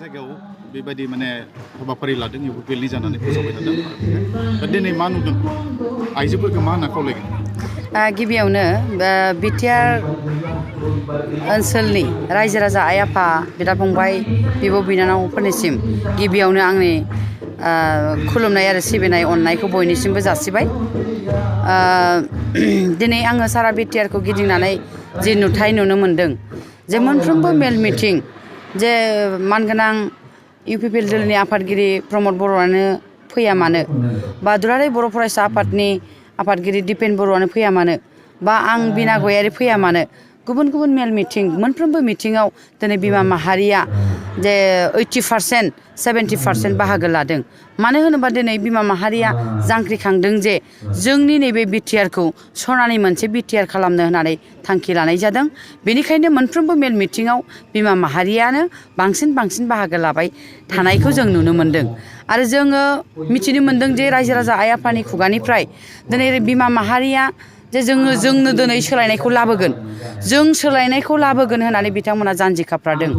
जायगायाव बेबायदि माने हाबाफारि लादों इउपिपिएलनि जानानै फोसावबाय थादों दा दिनै मा नुदों आइजोफोरखौ मा होनना खावलायगोन गिबियावनो बिटिआर ओनसोलनि रायजो राजा आइ आफा बिदा फंबाय बिब' बिनानावफोरनिसिम गिबियावनो आंनि खुलुमनाय आरो सिबिनाय अननायखौ बयनिसिमबो जासिबाय दिनै आङो सारा बिटिआरखौ गिदिंनानै जि नुथाय नुनो मोन्दों जे मोनफ्रोमबो मेल मिटिं जे मानगोनां इउपिपिएल दोलनि आफादगिरि प्रमद बर'आनो फैया मानो बा दुलाराय बर' फरायसा आफादनि आफादगिरि दिपेन बर'आनो फैया मानो बा आं बिना गयारि फैया मानो गुबुन गुबुन मेल मिटिं मोनफ्रोमबो मिटिङाव दिनै बिमा माहारिया जे 80% 70% बाहागो लादों मानो होनोबा दिनै बिमा माहारिया जांख्रिखांदों जे जोंनि नैबे बिटिआरखौ सनानि मोनसे बिटिआर खालामनो होननानै थांखि लानाय जादों बेनिखायनो मोनफ्रोमबो मेल मिटिङाव बिमा माहारियानो बांसिन बाहागो लाबाय थानायखौ जों नुनो मोन्दों आरो जोङो मिथिनो मोन्दों जे रायजो राजा आइ आफानि खुगानिफ्राय दिनै बिमा माहारिया जे जोंनो दिनै सोलायनायखौ लाबोगोन जों सोलायनायखौ लाबोगोन होननानै बिथांमोना जानजि खाफ्रादों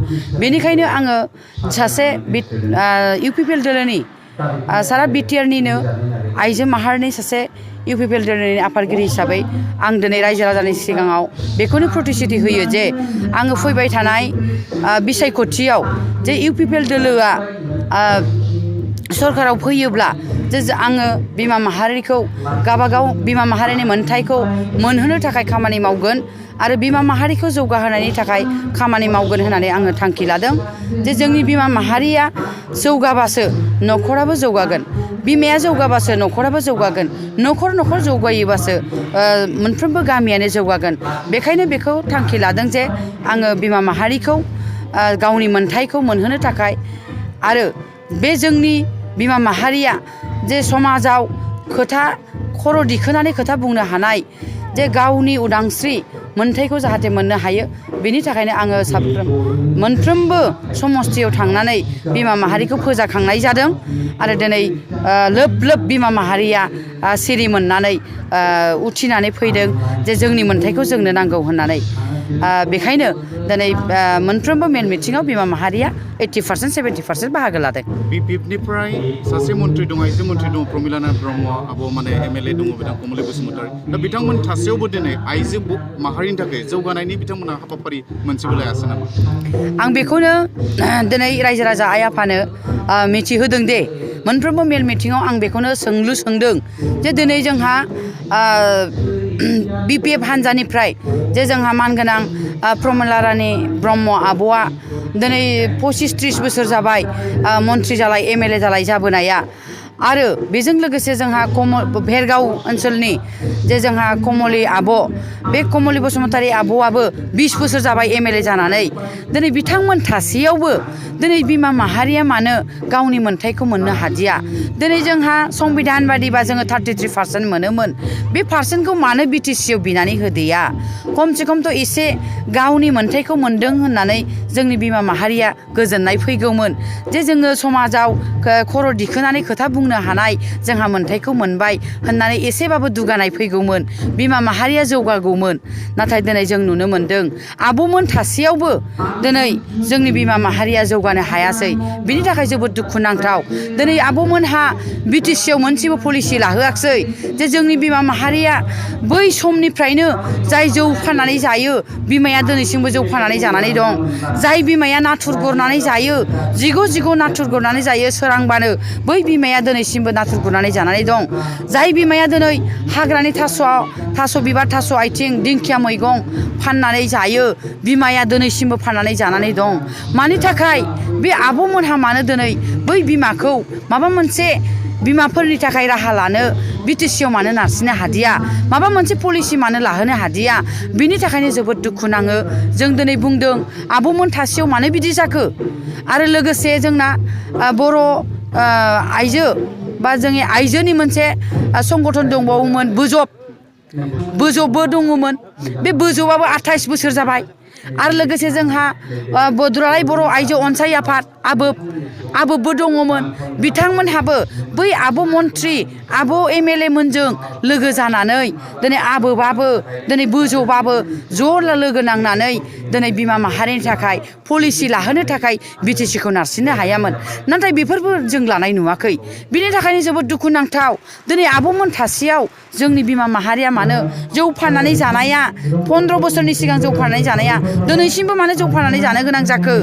बेनिखायनो आङो सासे इउपिपिएल दोलोनि सारा बिटिआरनिनो आइजो माहारिनि सासे इउपिपिएल दोलोनि आफादगिरि हिसाबै आं दिनै रायजो राजानि सिगाङाव बेखौनो प्रतिश्रुति होयो जे आङो फैबाय थानाय बिसायख'थियाव जे इउपिपिएल दोलोआ सरकाराव फैयोब्ला जे आङो बिमा माहारिखौ गावबागाव बिमा माहारिनि मोनथायखौ मोनहोनो थाखाय खामानि मावगोन आरो बिमा माहारिखौ जौगाहोनायनि थाखाय खामानि मावगोन होननानै आङो थांखि लादों जे जोंनि बिमा माहारिया जौगाबासो न'खराबो जौगागोन बिमाया जौगाबासो न'खराबो जौगागोन न'खर जौगायोबासो मोनफ्रोमबो गामियानो जौगागोन बेखायनो बेखौ थांखि लादों जे आङो बिमा माहारिखौ गावनि मोनथायखौ मोनहोनो थाखाय आरो बे जोंनि बिमा माहारिया जे समाजाव खोथा खर' दिखोनानै खोथा बुंनो हानाय जे गावनि उदांस्रि मोनथायखौ जाहाथे मोननो हायो बेनि थाखायनो आङो मोनफ्रोमबो समस्थियाव थांनानै बिमा माहारिखौ फोजाखांनाय जादों आरो दिनै लोब बिमा माहारिया सिरि मोननानै उथिनानै फैदों जे जोंनि मोनथायखौ जोंनो नांगौ होननानै बेखायनो दिनै मोनफ्रोमबो मेल मिटिङाव बिमा माहारिया 80% 70% बाहागो लादों बिपिएफनिफ्राय सासे मन्थ्रि दं आइजो मन्थ्रि दं प्रमिलाना ब्रह्म आब' माने एमएलए दङ बिथां कमलि बसुमतारी दा बिथांमोन थासेयावबो दिनै आइजो माहारिनि थाखाय जौगानायनि बिथांमोना हाबाफारि मोनसेबो लायासै नामा आं बेखौनो दिनै रायजो राजा आइ आफानो मिथिहोदों दे मोनफ्रोमबो मेल मिटिङाव आं बेखौनो सोंलु सोंदों जे दिनै जोंहा बिपिएफ हान्जानिफ्राय जे जोंहा मानगोनां प्रमिला रानि ब्रह्म आब'आ दिनै 25-30 बोसोर जाबाय मन्थ्रि जालाय एमएलए जालाय जाबोनाया आरो बेजों लोगोसे जोंहा भेरगाव ओनसोलनि जे जोंहा कमलि आब' बे कमलि बसुमतारी आब'आबो 20 बोसोर जाबाय एमएलए जानानै दिनै बिथांमोन थासेयावबो दिनै बिमा माहारिया मानो गावनि मोनथायखौ मोननो हादिया दिनै जोंहा संबिधान बादिबा जोङो 33% मोनोमोन बे पार्सेन्टखौ मानो बिटिसिआव बिनानै होदिया खमसे खमथ' एसे गावनि मोनथायखौ मोनदों होननानै जोंनि बिमा माहारिया गोजोननाय फैगौमोन जे जोङो समाजाव खर' दिखोनानै खोथा बुंनो हानाय जोंहा मोनथायखौ मोनबाय होननानै एसेबाबो दुगानाय फैगौमोन बिमा माहारिया जौगागौमोन नाथाय दिनै जों नुनो मोन्दों आब'मोन थासेयावबो दिनै जोंनि बिमा माहारिया जौगानो हायासै बिनि थाखाय जोबोद दुखुनांथाव दिनै आब'मोनहा बिटिसिआव मोनसेबो पलिसि लाहोआखिसै जे जोंनि बिमा माहारिया बै समनिफ्रायनो जाय जौ फाननानै जायो बिमाया दिनैसिमबो जौ फाननानै जानानै दं जाय बिमाया नाथुर गुरनानै जायो जिग' नाथुर गुरनानै जायो सोरांबानो बै बिमाया दिनैसिमबो नाथुर गुरनानै जानानै दं जाय बिमाया दिनै हाग्रानि थास' बिबार थास' आथिं दिंखिया मैगं फाननानै जायो बिमाया दिनैसिमबो फाननानै जानानै दं मानि थाखाय बे आब'मोनहा मानो दिनै बै बिमाखौ माबा मोनसे बिमाफोरनि थाखाय राहा लानो बिटिसिआव मानो नारसिननो हादिया माबा मोनसे पलिसि मानो लाहोनो हादिया बिनि थाखायनो जोबोद दुखु नाङो जों दिनै बुंदों आब'मोन थासेयाव मानो बिदि जाखो आरो लोगोसे जोंना बर' आइजो बा जोंनि आइजोनि मोनसे संगठन दंबावोमोन बोजबबो दङमोन बे बोजबआबो 28 बोसोर जाबाय आरो लोगोसे जोंहा दुलाराय बर' आइजो अनसाय आफाद आबोबबो दङमोन बिथांमोनहाबो बै आब' मन्त्रि आब' एमएलए मोनजों लोगो जानानै दिनै आबोबाबो दिनै बोजौबाबो ज' लोगो नांनानै दिनै बिमा माहारिनि थाखाय पलिसि लाहोनो थाखाय बिटिसिखौ नारसिननो हायामोन नाथाय बेफोरबो जों लानाय नुवाखै बिनि थाखायनो जोबोद दुखुनांथाव दिनै आब'मोन थासेयाव जोंनि बिमा माहारिया मानो जौ फाननानै जानाया 15 बोसोरनि सिगां जौ फाननानै जानाया दिनैसिमबो मानो जौ फाननानै जानो गोनां जाखो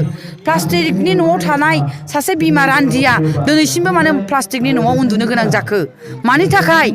प्लास्टिकनि न'आव थानाय सासे बिमा रान्दिया दिनैसिमबो मानो प्लास्टिकनि न'आव उन्दुनो गोनां जाखो मानि थाखाय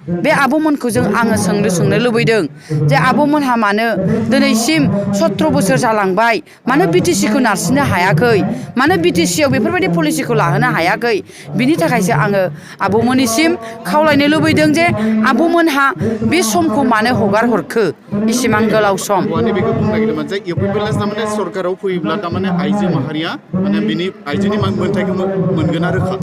बे आब'मोनखौ आङो सोंनो लुबैदों जे आब'मोनहा मानो दिनैसिम 17 बोसोर जालांबाय मानो बिटिसिखौ नारसिननो हायाखै मानो बिटिसियाव बेफोरबायदि पलिसिखौ लाहोनो हायाखै बिनि थाखायसो आङो आब'मोननिसिम खावलायनो लुबैदों जे आब'मोनहा बे समखौ मानो हगार हरखो इसिबां गोलाव सम माने बेखौ बुंनो नागिरदोंमोन जे इउपिपिएल थारमाने सरकाराव फैयोब्ला थारमाने आइजो माहारिया माने बिनि आइजोनि मोनथायखौ मोनगोन ना रोखा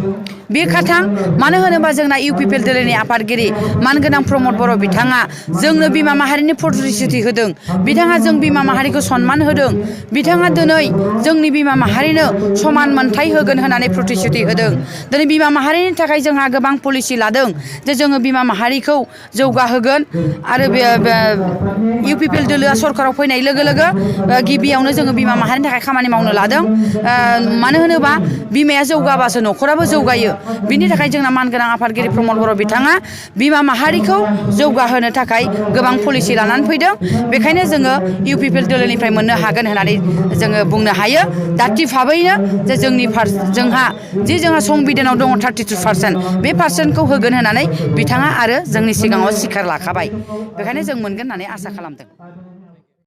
बे खाथां मानो होनोबा जोंना इउपिपिएल दोलोनि आफादगिरि मानगोनां प्रमद बर' बिथाङा जोंनो बिमा माहारिनि प्रतिश्रुति होदों बिथाङा जों बिमा माहारिखौ सनमान होदों बिथाङा दिनै जोंनि बिमा माहारिनो समान मोनथाय होगोन होननानै प्रतिश्रुति होदों दिनै बिमा माहारिनि थाखाय जोंहा गोबां पलिसि लादों जे जोङो बिमा माहारिखौ जौगाहोगोन आरो बे इउपिपिएल दोलोआ सरकाराव फैनाय लोगो लोगो गिबियावनो जोङो बिमा माहारिनि थाखाय खामानि मावनो लादों मानो होनोबा बिमाया जौगाबासो न'खराबो जौगायो बिनि थाखाय जोंना मानगोनां आफादगिरि प्रमद बर' बिथाङा बिमा माहारिखौ जौगाहोनो थाखाय गोबां पलिसि लानानै फैदों बेखायनो जोङो इउपिपिएल दोलोनिफ्राय मोननो हागोन होननानै जोङो बुंनो हायो दाथि भाबैनो जे जोंहा संबिधानाव दङ 32% बे पार्सेन्टखौ होगोन होननानै बिथाङा आरो जोंनि सिगाङाव सिखार लाखाबाय बेखायनो जों मोनगोन होननानै आसा खालामदों